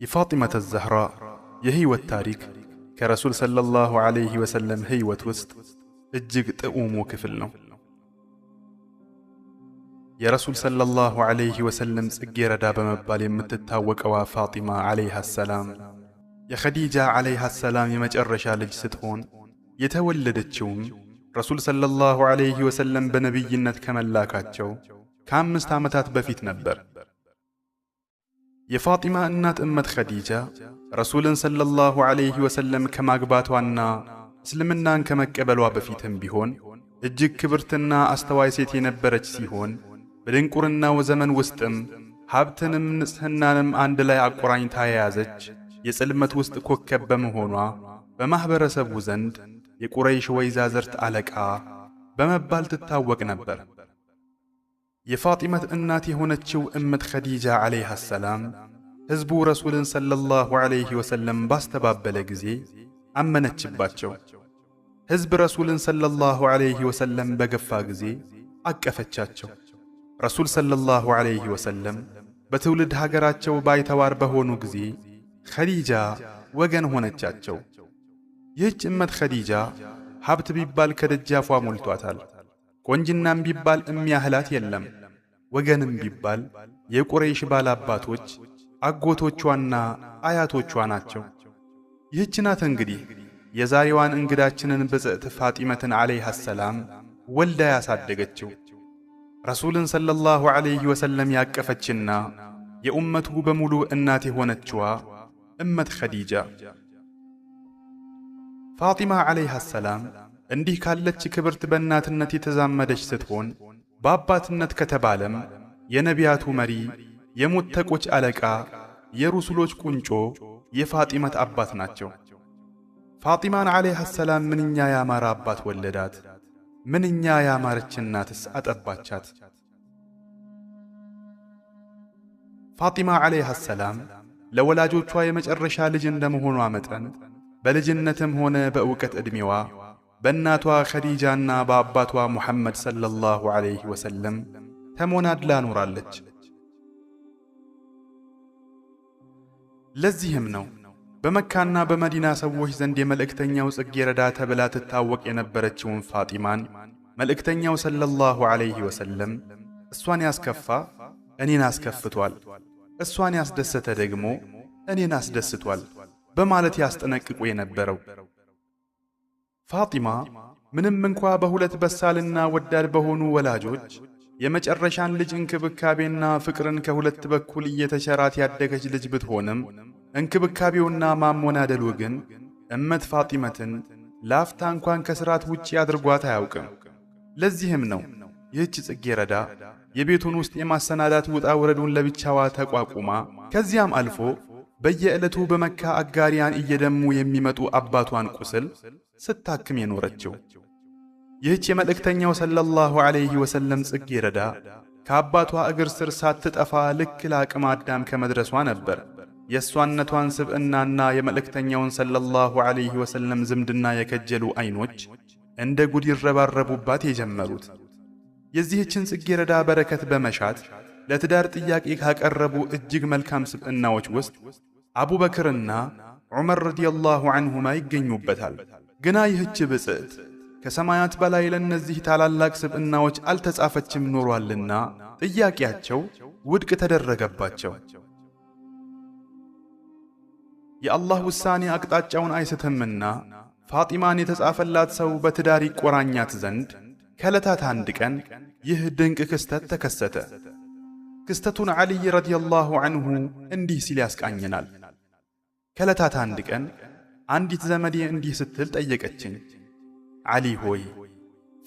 የፋጢመተ ዘህራ የሕይወት ታሪክ ከረሱል ሰለላሁ ዐለይሂ ወሰለም ሕይወት ውስጥ እጅግ ጥዑሙ ክፍል ነው። የረሱል ሰለላሁ ዐለይሂ ወሰለም ጽጌረዳ በመባል የምትታወቀዋ ፋጢማ ዐለይሃ ሰላም የኸዲጃ ዐለይሃ ሰላም የመጨረሻ ልጅ ስትሆን፣ የተወለደችውም ረሱል ሰለላሁ ዐለይሂ ወሰለም በነቢይነት ከመላካቸው ከ5 ዓመታት በፊት ነበር። የፋጢማ እናት እመት ኸዲጃ ረሱልን ሰለላሁ ዐለይሂ ወሰለም ከማግባቷና እስልምናን ከመቀበሏ በፊትም ቢሆን እጅግ ክብርትና አስተዋይ ሴት የነበረች ሲሆን፣ በድንቁርናው ዘመን ውስጥም ሀብትንም ንጽሕናንም አንድ ላይ አቆራኝታ የያዘች የጽልመት ውስጥ ኮከብ በመሆኗ በማኅበረሰቡ ዘንድ የቁረይሽ ወይዛዝርት አለቃ በመባል ትታወቅ ነበር። የፋጢመት እናት የሆነችው እመት ኸዲጃ ዐለይሃ ሰላም ሕዝቡ ረሱልን ሰለላሁ ዐለይሂ ወሰለም ባስተባበለ ጊዜ አመነችባቸው። ሕዝብ ረሱልን ሰለላሁ ዐለይሂ ወሰለም በገፋ ጊዜ አቀፈቻቸው። ረሱል ሰለላሁ ዐለይሂ ወሰለም በትውልድ ሀገራቸው ባይተዋር በሆኑ ጊዜ ኸዲጃ ወገን ሆነቻቸው። ይህች እመት ኸዲጃ ሀብት ቢባል ከደጃፏ ሞልቷታል። ቆንጅናም ቢባል እሚያህላት የለም። ወገንም ቢባል የቁረይሽ ባላባቶች አጎቶቿና አያቶቿ ናቸው። ይህች ናት እንግዲህ የዛሬዋን እንግዳችንን ብጽዕት ፋጢመትን ዐለይሃ ሰላም ወልዳ ያሳደገችው፣ ረሱልን ሰለላሁ ዐለይሂ ወሰለም ያቀፈችና የኡመቱ በሙሉ እናት የሆነችዋ እመት ኸዲጃ። ፋጢማ ዐለይሃ ሰላም እንዲህ ካለች ክብርት በእናትነት የተዛመደች ስትሆን፣ በአባትነት ከተባለም የነቢያቱ መሪ፣ የሙተቆች አለቃ፣ የሩሱሎች ቁንጮ የፋጢመት አባት ናቸው። ፋጢማን ዐለይሃ ሰላም ምንኛ ያማረ አባት ወለዳት! ምንኛ ያማረች እናትስ አጠባቻት! ፋጢማ ዐለይሃ ሰላም ለወላጆቿ የመጨረሻ ልጅ እንደመሆኗ መጠን በልጅነትም ሆነ በእውቀት ዕድሜዋ በእናቷ ኸዲጃና በአባቷ ሙሐመድ ሰለላሁ ዐለይሂ ወሰለም ተሞናድላ ኖራለች። ለዚህም ነው በመካና በመዲና ሰዎች ዘንድ የመልእክተኛው ጽጌረዳ ተብላ ትታወቅ የነበረችውን ፋጢማን መልእክተኛው ሰለላሁ ዐለይሂ ወሰለም እሷን ያስከፋ እኔን አስከፍቷል፣ እሷን ያስደሰተ ደግሞ እኔን አስደስቷል በማለት ያስጠነቅቁ የነበረው። ፋጢማ ምንም እንኳ በሁለት በሳልና ወዳድ በሆኑ ወላጆች የመጨረሻን ልጅ እንክብካቤና ፍቅርን ከሁለት በኩል እየተቸራት ያደገች ልጅ ብትሆንም፣ እንክብካቤውና ማሞናደሉ ግን እመት ፋጢመትን ላፍታ እንኳን ከስርዓት ውጪ አድርጓት አያውቅም። ለዚህም ነው ይህች ጽጌረዳ የቤቱን ውስጥ የማሰናዳት ውጣ ውረዱን ለብቻዋ ተቋቁማ፣ ከዚያም አልፎ በየዕለቱ በመካ አጋሪያን እየደሙ የሚመጡ አባቷን ቁስል ስታክም የኖረችው። ይህች የመልእክተኛው ሰለላሁ ዐለይሂ ወሰለም ጽጌረዳ ከአባቷ እግር ስር ሳትጠፋ ልክ ለአቅመ አዳም ከመድረሷ ነበር የእሷነቷን ስብዕናና የመልእክተኛውን ሰለላሁ ዐለይሂ ወሰለም ዝምድና የከጀሉ ዐይኖች እንደ ጉድ ይረባረቡባት የጀመሩት። የዚህችን ጽጌረዳ በረከት በመሻት ለትዳር ጥያቄ ካቀረቡ እጅግ መልካም ስብዕናዎች ውስጥ አቡበክርና ዑመር ረዲየላሁ ዐንሁማ ይገኙበታል። ግና ይህች ብጽዕት ከሰማያት በላይ ለእነዚህ ታላላቅ ስብዕናዎች አልተጻፈችም ኖሯልና ጥያቄያቸው ውድቅ ተደረገባቸው። የአላህ ውሳኔ አቅጣጫውን አይስትምና ፋጢማን የተጻፈላት ሰው በትዳር ይቆራኛት ዘንድ ከዕለታት አንድ ቀን ይህ ድንቅ ክስተት ተከሰተ። ክስተቱን ዓሊይ ረዲየላሁ ዐንሁ እንዲህ ሲል ያስቃኘናል። ከዕለታት አንድ ቀን አንዲት ዘመዴ እንዲህ ስትል ጠየቀችኝ። ዓሊ ሆይ፣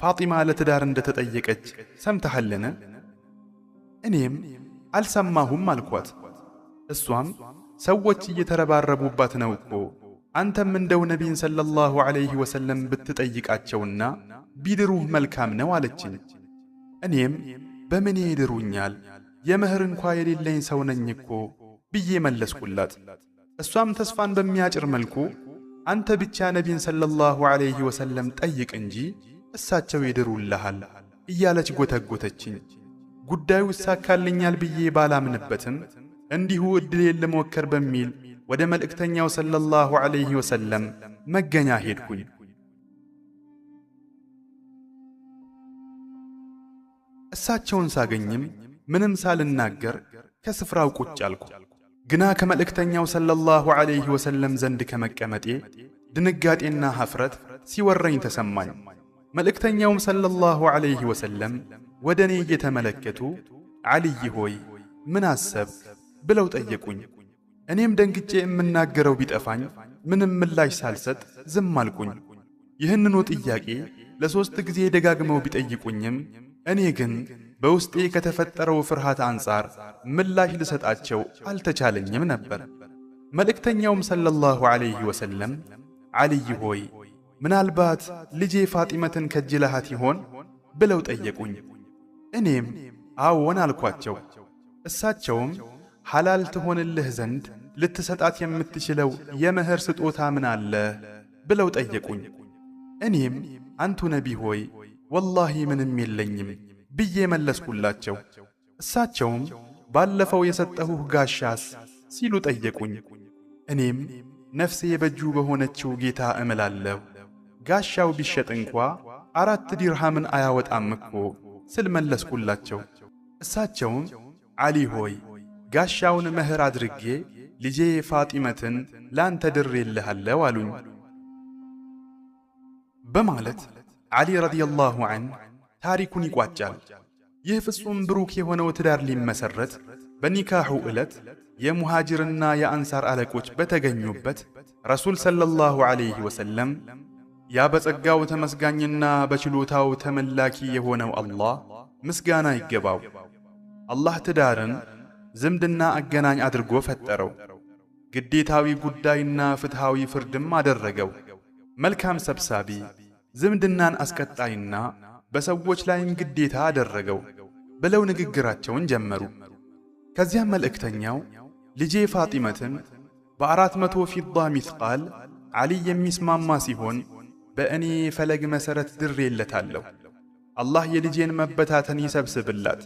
ፋጢማ ለትዳር እንደተጠየቀች ሰምተሃልን? እኔም አልሰማሁም አልኳት። እሷም ሰዎች እየተረባረቡባት ነው እኮ፣ አንተም እንደው ነቢይን ሰለላሁ ዐለይሂ ወሰለም ብትጠይቃቸውና ቢድሩህ መልካም ነው አለችኝ። እኔም በምን ይድሩኛል? የመህር እንኳ የሌለኝ ሰው ነኝ እኮ ብዬ መለስኩላት። እሷም ተስፋን በሚያጭር መልኩ አንተ ብቻ ነቢን ሰለላሁ ዐለይሂ ወሰለም ጠይቅ እንጂ እሳቸው ይድሩልሃል እያለች ጎተጎተችኝ። ጉዳዩ ይሳካልኛል ብዬ ባላምንበትም እንዲሁ ዕድሌን ልሞክር በሚል ወደ መልእክተኛው ሰለላሁ ዐለይሂ ወሰለም መገኛ ሄድኩኝ። እሳቸውን ሳገኝም ምንም ሳልናገር ከስፍራው ቁጭ አልኩ። ግና ከመልእክተኛው ሰለላሁ ዐለይሂ ወሰለም ዘንድ ከመቀመጤ ድንጋጤና ኀፍረት ሲወረኝ ተሰማኝ። መልእክተኛውም ሰለላሁ ዐለይሂ ወሰለም ወደ እኔ እየተመለከቱ ዓሊይ ሆይ ምን አሰብክ ብለው ጠየቁኝ። እኔም ደንግጬ የምናገረው ቢጠፋኝ ምንም ምላሽ ሳልሰጥ ዝም አልኩኝ። ይህንኑ ጥያቄ ለ3 ጊዜ ደጋግመው ቢጠይቁኝም እኔ ግን በውስጤ ከተፈጠረው ፍርሃት አንጻር ምላሽ ልሰጣቸው አልተቻለኝም ነበር። መልእክተኛውም ሰለላሁ ዐለይሂ ወሰለም ዓሊይ ሆይ ምናልባት ልጄ ፋጢመትን ከጅለሃት ይሆን ብለው ጠየቁኝ። እኔም አዎን አልኳቸው። እሳቸውም ሐላል ትሆንልህ ዘንድ ልትሰጣት የምትችለው የመህር ስጦታ ምን አለ ብለው ጠየቁኝ። እኔም አንቱ ነቢ ሆይ ወላሂ ምንም የለኝም ብዬ መለስኩላቸው። እሳቸውም ባለፈው የሰጠሁህ ጋሻስ ሲሉ ጠየቁኝ። እኔም ነፍሴ በእጁ በሆነችው ጌታ እምላለሁ ጋሻው ቢሸጥ እንኳ 4 ዲርሃምን አያወጣም እኮ ስል መለስኩላቸው። እሳቸውም ዓሊ ሆይ ጋሻውን መህር አድርጌ ልጄ ፋጢመትን ላንተ ድሬልሃለሁ አሉኝ በማለት ዓሊ ረዲየላሁ ዐንሁ ታሪኩን ይቋጫል። ይህ ፍጹም ብሩክ የሆነው ትዳር ሊመሰረት በኒካሑ ዕለት የሙሃጅርና የአንሳር አለቆች በተገኙበት ረሱል ሰለላሁ ዐለይሂ ወሰለም ያ በጸጋው ተመስጋኝና በችሎታው ተመላኪ የሆነው አላህ ምስጋና ይገባው። አላህ ትዳርን ዝምድና አገናኝ አድርጎ ፈጠረው። ግዴታዊ ጉዳይና ፍትሃዊ ፍርድም አደረገው። መልካም ሰብሳቢ፣ ዝምድናን አስቀጣይና በሰዎች ላይም ግዴታ አደረገው ብለው ንግግራቸውን ጀመሩ። ከዚያም መልእክተኛው ልጄ ፋጢመትን በ400 ፊዳ ሚስቃል ዓሊ የሚስማማ ሲሆን በእኔ ፈለግ መሰረት ድሬለታለሁ። አላህ የልጄን መበታተን ይሰብስብላት፣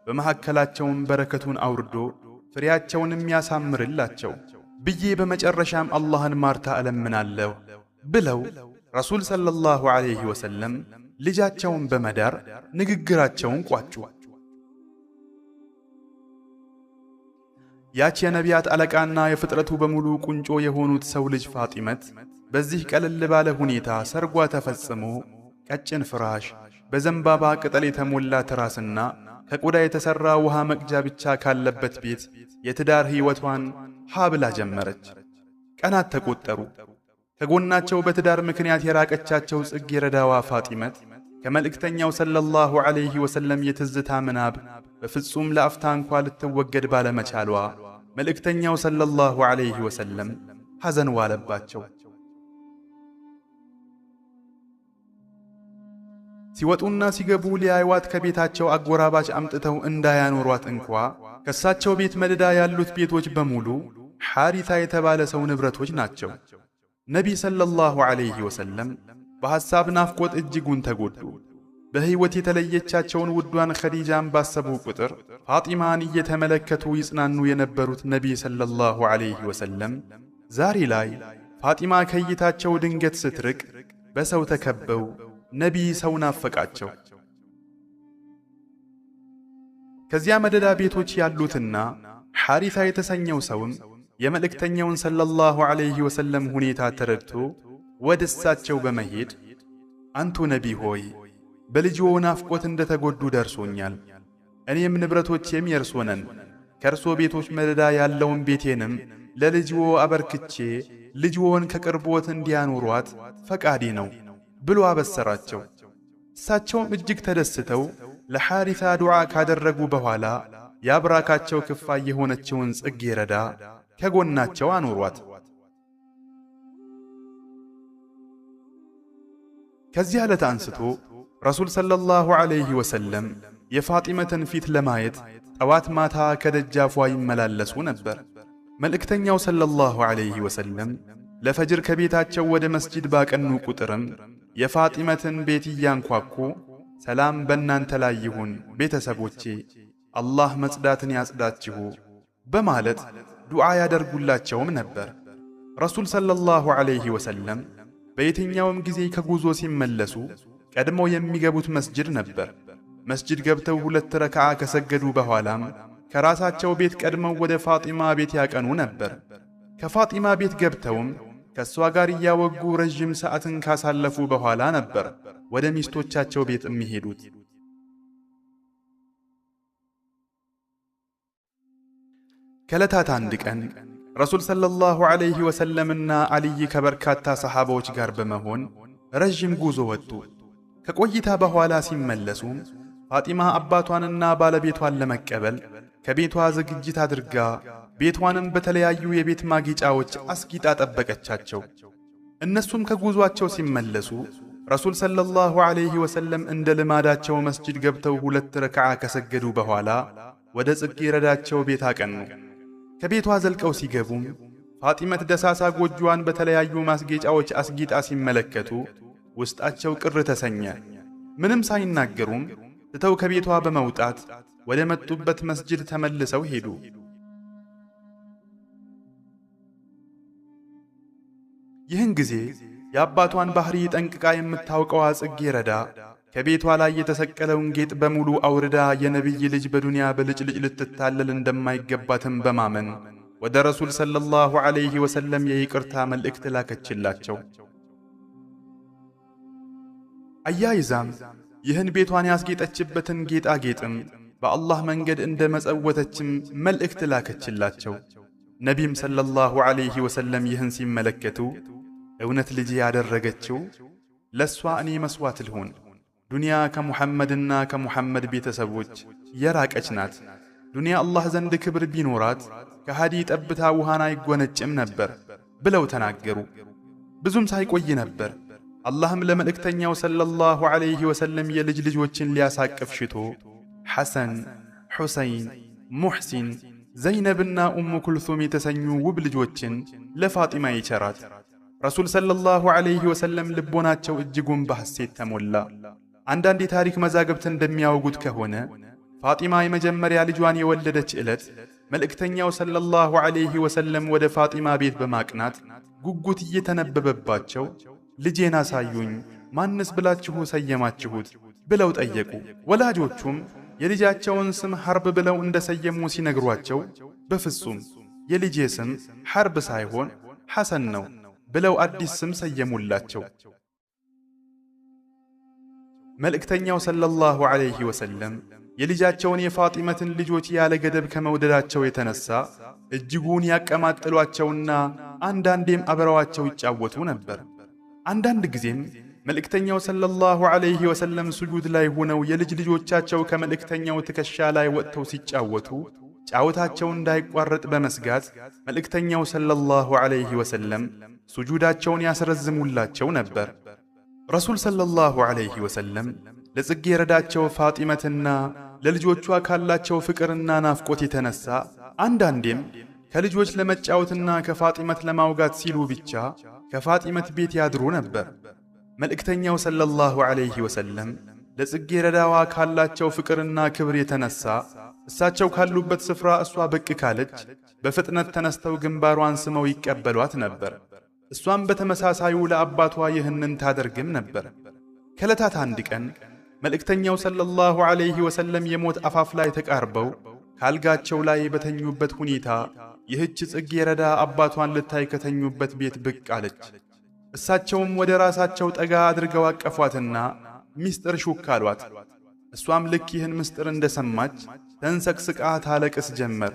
በመካከላቸውም በረከቱን አውርዶ ፍሬያቸውንም ያሳምርላቸው ብዬ በመጨረሻም አላህን ማርታ እለምናለሁ ብለው ረሱል ሰለላሁ ዐለይሂ ወሰለም ልጃቸውን በመዳር ንግግራቸውን ቋጩ። ያች የነቢያት አለቃና የፍጥረቱ በሙሉ ቁንጮ የሆኑት ሰው ልጅ ፋጢመት በዚህ ቀለል ባለ ሁኔታ ሰርጓ ተፈጽሞ ቀጭን ፍራሽ፣ በዘንባባ ቅጠል የተሞላ ትራስና ከቆዳ የተሠራ ውሃ መቅጃ ብቻ ካለበት ቤት የትዳር ሕይወቷን ሀብላ ጀመረች። ቀናት ተቆጠሩ። ከጎናቸው በትዳር ምክንያት የራቀቻቸው ጽጌረዳዋ ፋጢመት ከመልእክተኛው ሰለላሁ ዐለይሂ ወሰለም የትዝታ ምናብ በፍጹም ለአፍታ እንኳ ልትወገድ ባለመቻሏ መልእክተኛው ሰለላሁ ዐለይሂ ወሰለም ሐዘን ዋለባቸው። ሲወጡና ሲገቡ ሊያዩዋት ከቤታቸው አጎራባች አምጥተው እንዳያኖሯት እንኳ ከሳቸው ቤት መደዳ ያሉት ቤቶች በሙሉ ሐሪታ የተባለ ሰው ንብረቶች ናቸው። ነቢ ሰለላሁ ዐለይሂ ወሰለም በሐሳብ ናፍቆት እጅጉን ተጎዱ። በሕይወት የተለየቻቸውን ውዷን ኸዲጃን ባሰቡ ቁጥር ፋጢማን እየተመለከቱ ይጽናኑ የነበሩት ነቢ ሰለላሁ ዐለይሂ ወሰለም ዛሬ ላይ ፋጢማ ከእይታቸው ድንገት ስትርቅ በሰው ተከበው ነቢ ሰው ናፈቃቸው። ከዚያ መደዳ ቤቶች ያሉትና ሐሪታ የተሰኘው ሰውም የመልእክተኛውን ሰለላሁ ዐለይሂ ወሰለም ሁኔታ ተረድቶ ወደ እሳቸው በመሄድ አንቱ ነቢ ሆይ በልጅዎ ናፍቆት እንደተጎዱ ደርሶኛል። እኔም ንብረቶቼም የእርሶ ነን። ከእርሶ ቤቶች መደዳ ያለውን ቤቴንም ለልጅዎ አበርክቼ ልጅዎን ከቅርቦት እንዲያኖሯት ፈቃዴ ነው ብሎ አበሰራቸው። እሳቸውም እጅግ ተደስተው ለሐሪታ ዱዓ ካደረጉ በኋላ ያብራካቸው ክፋይ የሆነችውን ጽጌረዳ ከጎናቸው አኖሯት። ከዚህ ዕለት አንስቶ ረሱል ሰለላሁ ዐለይሂ ወሰለም የፋጢመትን ፊት ለማየት ጠዋት ማታ ከደጃፏ ይመላለሱ ነበር። መልእክተኛው ሰለላሁ ዐለይሂ ወሰለም ለፈጅር ከቤታቸው ወደ መስጂድ ባቀኑ ቁጥርም የፋጢመትን ቤት እያንኳኩ ሰላም በእናንተ ላይ ይሁን ቤተሰቦቼ፣ አላህ መጽዳትን ያጽዳችሁ በማለት ዱዓ ያደርጉላቸውም ነበር። ረሱል ሰለላሁ ዐለይሂ ወሰለም በየትኛውም ጊዜ ከጉዞ ሲመለሱ ቀድመው የሚገቡት መስጅድ ነበር። መስጅድ ገብተው 2 ረክዓ ከሰገዱ በኋላም ከራሳቸው ቤት ቀድመው ወደ ፋጢማ ቤት ያቀኑ ነበር። ከፋጢማ ቤት ገብተውም ከሷ ጋር እያወጉ ረጅም ሰዓትን ካሳለፉ በኋላ ነበር ወደ ሚስቶቻቸው ቤት የሚሄዱት። ከዕለታት አንድ ቀን ረሱል ሰለላሁ ዐለይሂ ወሰለምና አልይ ከበርካታ ሰሃባዎች ጋር በመሆን ረጅም ጉዞ ወጡ። ከቆይታ በኋላ ሲመለሱም ፋጢማ አባቷንና ባለቤቷን ለመቀበል ከቤቷ ዝግጅት አድርጋ ቤቷንም በተለያዩ የቤት ማጌጫዎች አስጊጣ ጠበቀቻቸው። እነሱም ከጉዟቸው ሲመለሱ ረሱል ሰለላሁ ዐለይሂ ወሰለም እንደ ልማዳቸው መስጂድ ገብተው 2 ረክዓ ከሰገዱ በኋላ ወደ ጽጌረዳቸው ቤት አቀኑ። ከቤቷ ዘልቀው ሲገቡም ፋጢመት ደሳሳ ጎጆዋን በተለያዩ ማስጌጫዎች አስጊጣ ሲመለከቱ ውስጣቸው ቅር ተሰኘ። ምንም ሳይናገሩም ትተው ከቤቷ በመውጣት ወደ መጡበት መስጂድ ተመልሰው ሄዱ። ይህን ጊዜ የአባቷን ባህሪ ጠንቅቃ የምታውቀው ጽጌረዳ ከቤቷ ላይ የተሰቀለውን ጌጥ በሙሉ አውርዳ የነብይ ልጅ በዱንያ በልጭልጭ ልትታለል እንደማይገባትም በማመን ወደ ረሱል ሰለላሁ ዐለይሂ ወሰለም የይቅርታ መልእክት ላከችላቸው። አያይዛም ይህን ቤቷን ያስጌጠችበትን ጌጣጌጥም በአላህ መንገድ እንደመጸወተችም መልእክት ላከችላቸው። ነቢም ሰለላሁ ዐለይሂ ወሰለም ይህን ሲመለከቱ እውነት ልጅ ያደረገችው ለሷ እኔ መስዋዕት ልሁን፣ ዱንያ ከሙሐመድና ከሙሐመድ ቤተሰቦች የራቀች ናት። ዱንያ አላህ ዘንድ ክብር ቢኖራት ከሃዲ ጠብታ ውሃን አይጎነጭም ነበር ብለው ተናገሩ። ብዙም ሳይቆይ ነበር አላህም ለመልእክተኛው ሰለላሁ ዐለይሂ ወሰለም የልጅ ልጆችን ሊያሳቅፍ ሽቶ ሐሰን፣ ሑሰይን፣ ሙሕሲን፣ ዘይነብና ኡሙ ኩልሱም የተሰኙ ውብ ልጆችን ለፋጢማ ይቸራት። ረሱል ሰለላሁ ዐለይሂ ወሰለም ልቦናቸው እጅጉን በሐሴት ተሞላ። አንዳንድ የታሪክ መዛግብት እንደሚያወጉት ከሆነ ፋጢማ የመጀመሪያ ልጇን የወለደች ዕለት መልእክተኛው ሰለላሁ ዐለይሂ ወሰለም ወደ ፋጢማ ቤት በማቅናት ጉጉት እየተነበበባቸው ልጄን አሳዩኝ፣ ማንስ ብላችሁ ሰየማችሁት ብለው ጠየቁ። ወላጆቹም የልጃቸውን ስም ሐርብ ብለው እንደሰየሙ ሲነግሯቸው በፍጹም የልጄ ስም ሐርብ ሳይሆን ሐሰን ነው ብለው አዲስ ስም ሰየሙላቸው። መልእክተኛው ሰለላሁ ዐለይሂ ወሰለም የልጃቸውን የፋጢመትን ልጆች ያለ ገደብ ከመውደዳቸው የተነሳ እጅጉን ያቀማጥሏቸውና አንዳንዴም አብረዋቸው ይጫወቱ ነበር። አንዳንድ ጊዜም መልእክተኛው ሰለላሁ ዐለይሂ ወሰለም ስጁድ ላይ ሆነው የልጅ ልጆቻቸው ከመልእክተኛው ትከሻ ላይ ወጥተው ሲጫወቱ ጫወታቸው እንዳይቋረጥ በመስጋት መልእክተኛው ሰለላሁ ዐለይሂ ወሰለም ስጁዳቸውን ያስረዝሙላቸው ነበር። ረሱል ሰለላሁ ዐለይሂ ወሰለም ለጽጌረዳቸው ፋጢመትና ለልጆቿ ካላቸው ፍቅርና ናፍቆት የተነሳ አንዳንዴም ከልጆች ለመጫወትና ከፋጢመት ለማውጋት ሲሉ ብቻ ከፋጢመት ቤት ያድሩ ነበር። መልእክተኛው ሰለላሁ ዐለይሂ ወሰለም ለጽጌረዳዋ ካላቸው ፍቅርና ክብር የተነሳ እሳቸው ካሉበት ስፍራ እሷ ብቅ ካለች በፍጥነት ተነስተው ግንባሯን ስመው ይቀበሏት ነበር። እሷም በተመሳሳዩ ለአባቷ ይህንን ታደርግም ነበር። ከዕለታት አንድ ቀን መልእክተኛው ሰለላሁ ዐለይሂ ወሰለም የሞት አፋፍ ላይ ተቃርበው ካልጋቸው ላይ በተኙበት ሁኔታ ይህች ጽጌረዳ አባቷን ልታይ ከተኙበት ቤት ብቅ አለች። እሳቸውም ወደ ራሳቸው ጠጋ አድርገው አቀፏትና ሚስጥር ሹክ አሏት። እሷም ልክ ይህን ምስጢር እንደሰማች ተንሰቅስቃ ታለቅስ ጀመር።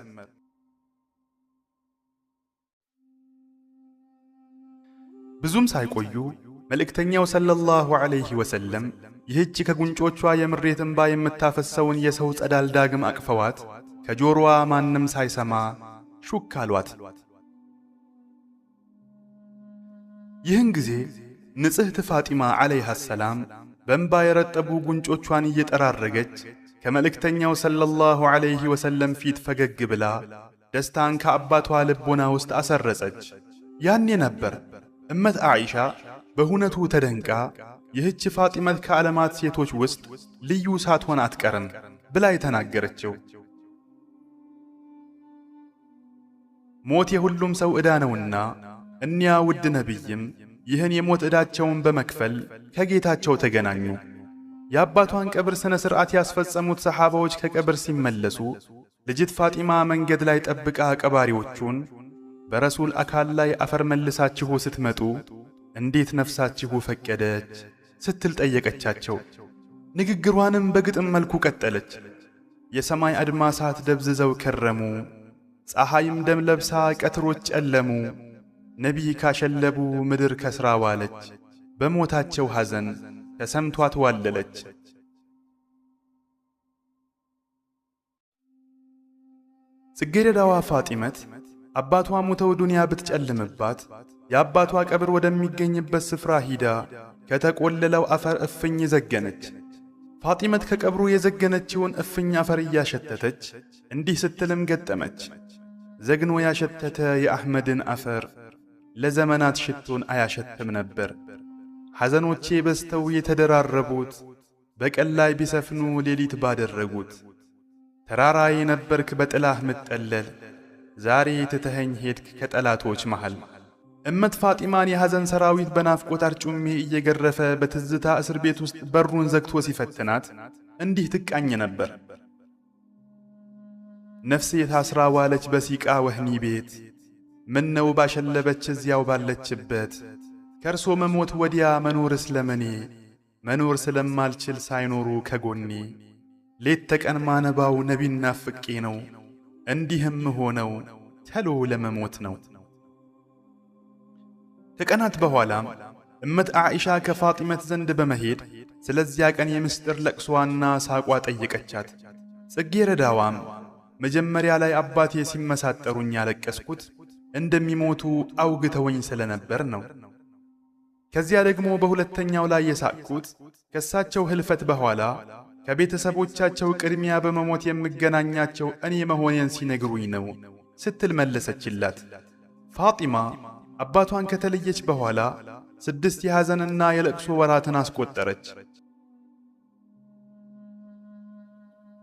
ብዙም ሳይቆዩ መልእክተኛው ሰለላሁ ዐለይሂ ወሰለም ይህች ከጉንጮቿ የምሬት እንባ የምታፈሰውን የሰው ጸዳል ዳግም አቅፈዋት ከጆሮዋ ማንም ሳይሰማ ሹክ አሏት። ይህን ጊዜ ንጽሕት ፋጢማ ዐለይሃ ሰላም በእንባ የረጠቡ ጉንጮቿን እየጠራረገች ከመልእክተኛው ሰለላሁ ዐለይሂ ወሰለም ፊት ፈገግ ብላ ደስታን ከአባቷ ልቦና ውስጥ አሰረጸች። ያኔ ነበር እመት አኢሻ በሁነቱ ተደንቃ ይህች ፋጢመት ከዓለማት ሴቶች ውስጥ ልዩ ሳትሆን አትቀርም ብላ የተናገረችው። ሞት የሁሉም ሰው ዕዳ ነውና እኒያ ውድ ነቢይም ይህን የሞት ዕዳቸውን በመክፈል ከጌታቸው ተገናኙ። የአባቷን ቀብር ሥነ ሥርዓት ያስፈጸሙት ሰሓባዎች ከቀብር ሲመለሱ ልጅት ፋጢማ መንገድ ላይ ጠብቃ ቀባሪዎቹን በረሱል አካል ላይ አፈር መልሳችሁ ስትመጡ እንዴት ነፍሳችሁ ፈቀደች ስትል ጠየቀቻቸው። ንግግሯንም በግጥም መልኩ ቀጠለች። የሰማይ አድማሳት ደብዝዘው ከረሙ፣ ፀሐይም ደም ለብሳ ቀትሮች ጨለሙ። ነቢይ ካሸለቡ ምድር ከስራ ዋለች፣ በሞታቸው ሐዘን ተሰምቷት ዋለለች። ጽጌረዳዋ ፋጢመት አባቷ ሙተው ዱንያ ብትጨልምባት የአባቷ ቀብር ወደሚገኝበት ስፍራ ሂዳ ከተቆለለው አፈር እፍኝ ዘገነች። ፋጢመት ከቀብሩ የዘገነችውን እፍኝ አፈር እያሸተተች እንዲህ ስትልም ገጠመች። ዘግኖ ያሸተተ የአሕመድን አፈር ለዘመናት ሽቶን አያሸትም ነበር። ሐዘኖቼ በዝተው የተደራረቡት በቀን ላይ ቢሰፍኑ ሌሊት ባደረጉት። ተራራዬ ነበርክ በጥላህ ምጠለል፣ ዛሬ ትተኸኝ ሄድክ ከጠላቶች መሃል። እመት ፋጢማን የሐዘን ሰራዊት በናፍቆት አርጩሜ እየገረፈ በትዝታ እስር ቤት ውስጥ በሩን ዘግቶ ሲፈትናት እንዲህ ትቃኝ ነበር። ነፍሴ ታስራ ዋለች በሲቃ ወህኒ ቤት፣ ምነው ባሸለበች እዚያው ባለችበት። ከእርሶ መሞት ወዲያ መኖር ስለመኔ መኖር ስለማልችል ሳይኖሩ ከጎኔ። ሌት ተቀን ማነባው ነቢን ናፍቄ ነው፣ እንዲህም ሆነው ተሎ ለመሞት ነው። ከቀናት በኋላም እመት ዓኢሻ ከፋጢመት ዘንድ በመሄድ ስለዚያ ቀን የምስጢር ለቅሷና ሳቋ ጠየቀቻት። ጽጌረዳዋም መጀመሪያ ላይ አባቴ ሲመሳጠሩኝ ያለቀስኩት እንደሚሞቱ አውግተውኝ ስለነበር ነው። ከዚያ ደግሞ በሁለተኛው ላይ የሳቅኩት ከሳቸው ህልፈት በኋላ ከቤተሰቦቻቸው ቅድሚያ በመሞት የምገናኛቸው እኔ መሆኔን ሲነግሩኝ ነው ስትል መለሰችላት። ፋጢማ አባቷን ከተለየች በኋላ 6 የሐዘንና የለቅሶ ወራትን አስቆጠረች።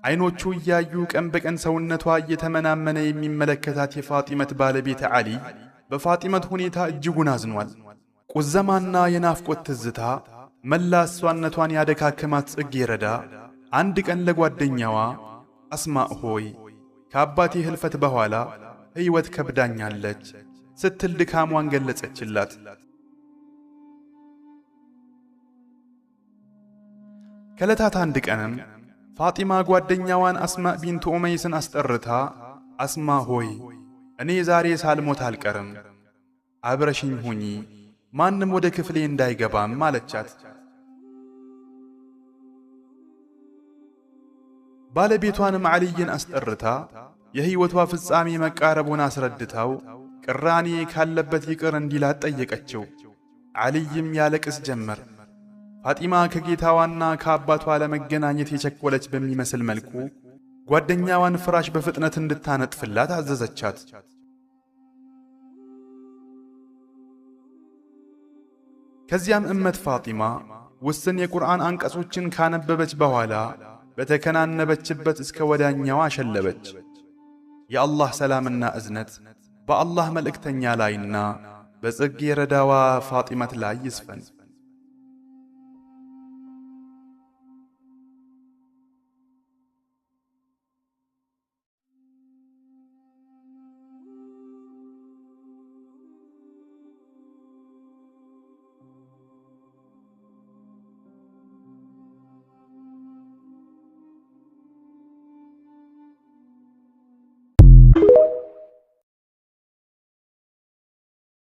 አይኖቹ እያዩ ቀን በቀን ሰውነቷ እየተመናመነ የሚመለከታት የፋጢመት ባለቤት ዓሊ በፋጢመት ሁኔታ እጅጉን አዝኗል። ቁዘማና የናፍቆት ትዝታ መላ እሷነቷን ያደካከማት ጽጌረዳ አንድ ቀን ለጓደኛዋ አስማእ ሆይ ከአባቴ ህልፈት በኋላ ሕይወት ከብዳኛለች ስትል ድካሟን ገለጸችላት። ከዕለታት አንድ ቀንም ፋጢማ ጓደኛዋን አስማእ ቢንት ኡመይስን አስጠርታ አስማ ሆይ እኔ ዛሬ ሳልሞት አልቀርም፣ አብረሽኝ ሁኚ፣ ማንም ወደ ክፍሌ እንዳይገባም አለቻት። ባለቤቷንም ዓሊይን አስጠርታ የሕይወቷ ፍጻሜ መቃረቡን አስረድታው ቅራኔ ካለበት ይቅር እንዲላት ጠየቀችው። ዓሊይም ያለቅስ ጀመር። ፋጢማ ከጌታዋና ከአባቷ ለመገናኘት የቸኮለች በሚመስል መልኩ ጓደኛዋን ፍራሽ በፍጥነት እንድታነጥፍላት አዘዘቻት። ከዚያም እመት ፋጢማ ውስን የቁርአን አንቀጾችን ካነበበች በኋላ በተከናነበችበት እስከ ወዳኛዋ አሸለበች። የአላህ ሰላምና እዝነት በአላህ መልእክተኛ ላይና በጽጌረዳዋ ፋጢመት ላይ ይስፈን።